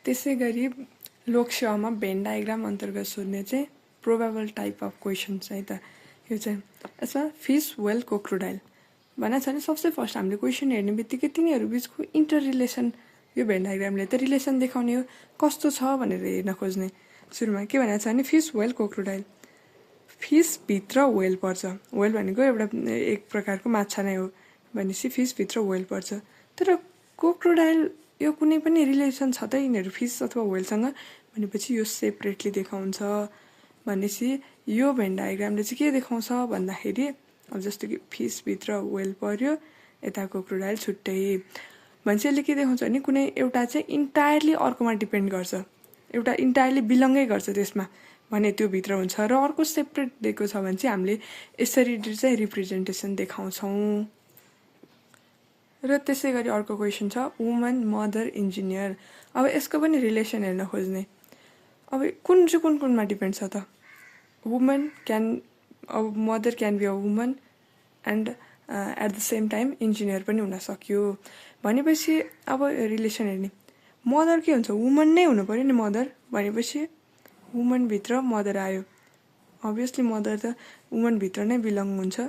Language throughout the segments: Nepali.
त्यसै गरी लोकसेवामा भेन डायग्राम अन्तर्गत सोध्ने चाहिँ प्रोबेबल टाइप अफ क्वेसन्स है त। यो चाहिँ यसमा फिस वेल क्रोकोडाइल भनेको छ भने सबसे फर्स्ट हामीले क्वेसन हेर्ने बित्तिकै तिनीहरू बिचको इन्टर रिलेसन यो भेन डायग्रामले त रिलेसन देखाउने हो कस्तो छ भनेर हेर्न खोज्ने। सुरुमा के भनेको छ भने फिस वेल क्रोकोडाइल, फिसभित्र वेल पर्छ। वेल भनेको एउटा एक प्रकारको माछा नै हो भनेपछि फिसभित्र वेल पर्छ। तर क्रोकोडाइल यो कुनै पनि रिलेसन छ त यिनीहरू फिस अथवा वेलसँग भनेपछि यो सेपरेटली देखाउँछ। भनेपछि यो भेन डायग्रामले चाहिँ के देखाउँछ भन्दाखेरि अब जस्तो कि फिसभित्र वेल पर्यो यता क्रोकोडाइल छुट्टै भनेपछि यसले के देखाउँछ भने कुनै एउटा चाहिँ इन्टायरली अर्कोमा डिपेन्ड गर्छ, एउटा इन्टायरली बिलङ्गै गर्छ त्यसमा भने त्यो भित्र हुन्छ र अर्को सेपरेट दिएको छ भने चाहिँ हामीले यसरी चाहिँ रिप्रेजेन्टेसन देखाउँछौँ। र त्यसै गरी अर्को क्वेसन छ वुमन मदर इन्जिनियर। अब यसको पनि रिलेसन हेर्न खोज्ने। अब कुनमा डिपेन्ड छ त वुमन क्यान, अब mother can be a woman and at the same time engineer पनि हुन सक्यो भनेपछि अब रिलेसन हेर्ने। मदर के हुन्छ वुमन नै हुनु पऱ्यो नि मदर भनेपछि वुमनभित्र मदर आयो, अभियसली मदर त वुमनभित्र नै बिलङ हुन्छ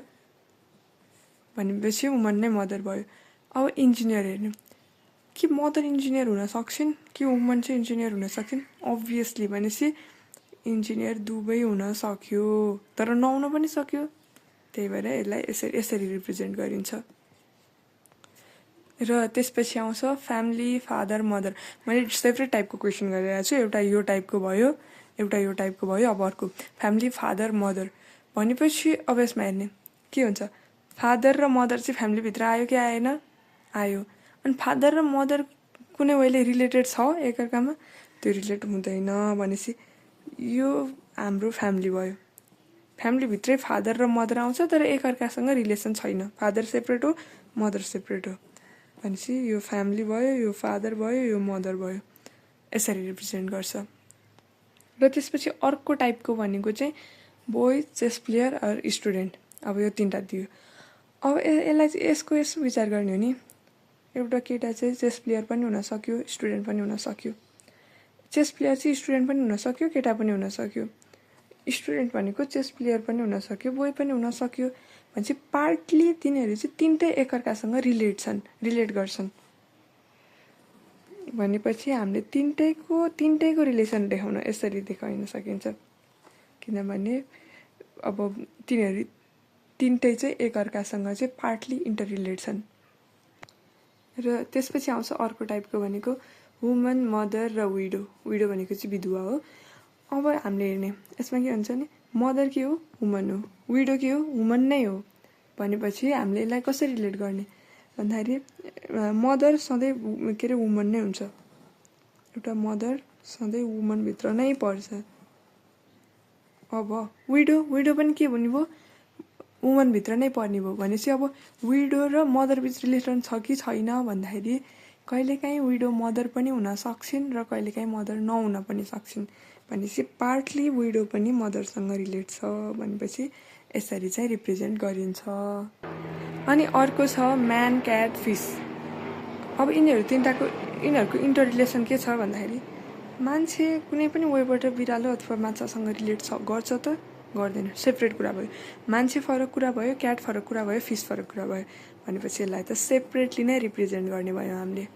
भनेपछि वुमन नै मदर भयो। अब इन्जिनियर हेर्ने कि मदर इन्जिनियर हुन सक्छन् कि वुमन चाहिँ इन्जिनियर हुन सक्छन्, अभियसली भनेपछि इन्जिनियर दुवै हुन सक्यो तर नहुन पनि सक्यो, त्यही भएर यसलाई यसरी रिप्रेजेन्ट गरिन्छ। र त्यसपछि आउँछ फ्यामिली फादर मदर। मैले सेपरेट टाइपको क्वेसन गरिरहेको छु, एउटा यो टाइपको भयो एउटा यो टाइपको भयो। अब अर्को फ्यामिली फादर मदर भनेपछि अब यसमा हेर्ने के हुन्छ फादर र मदर चाहिँ फ्यामिलीभित्र आयो कि आएन, आयो। अनि फादर र मदर कुनै वेले रिलेटेड छ एकअर्कामा, त्यो रिलेट हुँदैन भनेपछि यो हाम्रो फ्यामिली भयो, फ्यामिलीभित्रै फादर र मदर आउँछ तर एकअर्कासँग रिलेसन छैन, फादर सेपरेट हो मदर सेपरेट हो भनेपछि यो फ्यामिली भयो, यो फादर भयो, यो मदर भयो, यसरी रिप्रेजेन्ट गर्छ। र त्यसपछि अर्को टाइपको भनेको चाहिँ boy chess player or student. अब यो तिनवटा दियो। अब यसलाई चाहिँ यसो विचार गर्ने हो नि, एउटा केटा चाहिँ चेस प्लेयर पनि हुन सक्यो स्टुडेन्ट पनि हुन सक्यो, चेस प्लेयर चाहिँ स्टुडेन्ट पनि हुन सक्यो केटा पनि हुन सक्यो, स्टुडेन्ट भनेको चेस प्लेयर पनि हुन सक्यो बोय पनि हुन सक्यो भनेपछि पार्टली तिनीहरू चाहिँ तिनटै एकअर्कासँग रिलेट गर्छन् भनेपछि हामीले तिनटैको रिलेसन देखाउन यसरी देखाउन सकिन्छ। किनभने अब तिनीहरू तिनटै चाहिँ एकअर्कासँग चाहिँ पार्टली इन्टर रिलेट छन्। र त्यसपछि आउँछ अर्को टाइपको भनेको वुमन मदर र विडो। विडो भनेको चाहिँ विधवा हो। अब हामीले हेर्ने यसमा के हुन्छ नि मदर के हो वुमन हो, विडो के हो वुमन नै हो भनेपछि हामीले यसलाई कसरी रिलेट गर्ने भन्दाखेरि मदर सधैँ के अरे वुमन नै हुन्छ, एउटा मदर सधैँ वुमनभित्र नै पर्छ। अब विडो पनि के भन्ने भयो वुमनभित्र नै पर्ने भयो भनेपछि अब विडो र मदरबिच रिलेसन छ कि छैन भन्दाखेरि कहिलेकाहीँ विडो मदर पनि हुन सक्छन् र कहिलेकाहीँ मदर नहुन पनि सक्छन् भनेपछि पार्टली विडो पनि मदरसँग रिलेट छ भनेपछि यसरी चाहिँ रिप्रेजेन्ट गरिन्छ। अनि अर्को छ म्यान क्याट फिस। अब यिनीहरूको इन्टर रिलेसन के छ भन्दाखेरि मान्छे कुनै पनि वेबाट बिरालो अथवा माछासँग रिलेट गर्छ त गर्दैन, सेपरेट कुरा भयो। मान्छे फरक कुरा भयो, क्याट फरक कुरा भयो, फिस फरक कुरा भयो भनेपछि यसलाई त सेपरेटली नै रिप्रेजेन्ट गर्ने भयो हामीले।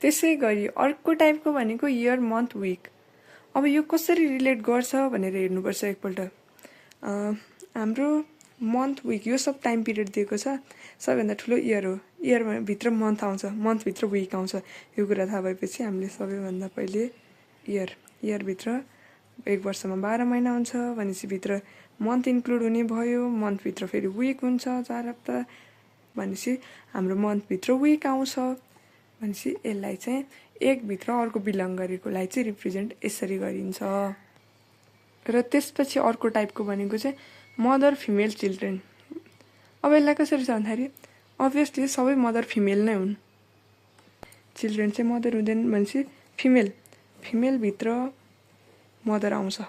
त्यसै गरी अर्को टाइपको भनेको इयर मन्थ विक। अब यो कसरी रिलेट गर्छ भनेर हेर्नुपर्छ एकपल्ट। हाम्रो मन्थ विक यो सब टाइम पिरियड दिएको छ, सबैभन्दा ठुलो इयर हो, इयरभित्र मन्थ आउँछ, मन्थभित्र विक आउँछ। यो कुरा थाहा भएपछि हामीले सबैभन्दा पहिले इयरभित्र एक वर्षमा 12 महिना हुन्छ भनेपछि भित्र मन्थ इन्क्लुड हुने भयो, मन्थभित्र फेरि विक हुन्छ 4 हप्ता भनेपछि हाम्रो मन्थभित्र विक आउँछ भनेपछि यसलाई चाहिँ एकभित्र अर्को बिलङ गरेकोलाई चाहिँ रिप्रेजेन्ट यसरी गरिन्छ। र त्यसपछि अर्को टाइपको भनेको चाहिँ मदर फिमेल चिल्ड्रेन। अब यसलाई कसरी छ भन्दाखेरि अभियसली सबै मदर फिमेल नै हुन्, चिल्ड्रेन चाहिँ मदर हुँदैन भनेपछि फिमेलभित्र मदर आउँछ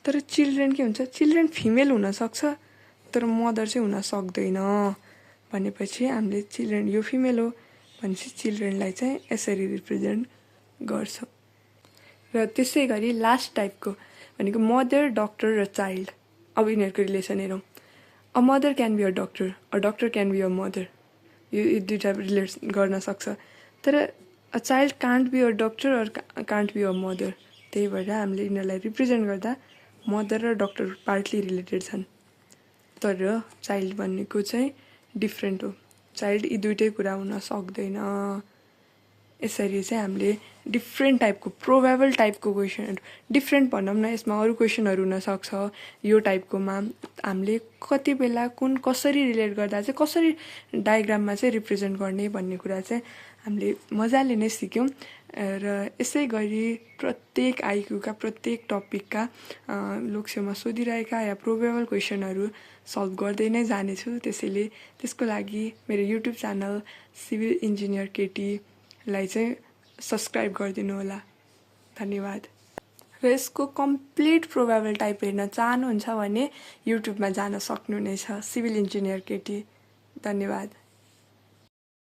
तर चिल्ड्रेन के हुन्छ चिल्ड्रेन फिमेल हुनसक्छ तर मदर चाहिँ हुन सक्दैन भनेपछि हामीले चिल्ड्रेन यो फिमेल हो भनेपछि चिल्ड्रेनलाई चाहिँ यसरी रिप्रेजेन्ट गर्छ। र त्यसै गरी लास्ट टाइपको भनेको मदर, डक्टर र चाइल्ड। अब यिनीहरूको रिलेसन हेरौँ। A mother can be a doctor can be a mother. यो दुइटा रिलेट गर्न सक्छ। तर a child can't be a doctor or can't be a mother. त्यही भएर हामीले यिनीहरूलाई रिप्रेजेन्ट गर्दा मदर र डक्टर पार्टली रिलेटेड छन्। तर चाइल्ड भनेको चाहिँ डिफ्रेन्ट हो। चाइल्ड यी दुइटै कुरा हुन सक्दैन। यसरी चाहिँ हामीले डिफ्रेन्ट टाइपको प्रोबेबल टाइपको क्वेसनहरू, डिफ्रेन्ट भनौँ न, यसमा अरू क्वेसनहरू हुनसक्छ यो टाइपकोमा। हामीले कति बेला कसरी रिलेट गर्दा चाहिँ कसरी डायग्राममा चाहिँ रिप्रेजेन्ट गर्ने भन्ने कुरा चाहिँ हामीले मजाले नै सिक्यौँ। र यसै गरी प्रत्येक आइक्यूका प्रत्येक टपिकका लोकसेवमा सोधिरहेका या प्रोबेबल क्वेसनहरू सल्भ गर्दै नै जानेछु। त्यसैले त्यसको लागि मेरो युट्युब च्यानल सिभिल इन्जिनियर केटीलाई चाहिँ सब्सक्राइब गरिदिनु होला। धन्यवाद। र यसको कम्प्लिट प्रोबेबल टाइप हेर्न चाहनुहुन्छ भने युट्युबमा जान सक्नुहुनेछ, सिभिल इन्जिनियर केटी। धन्यवाद।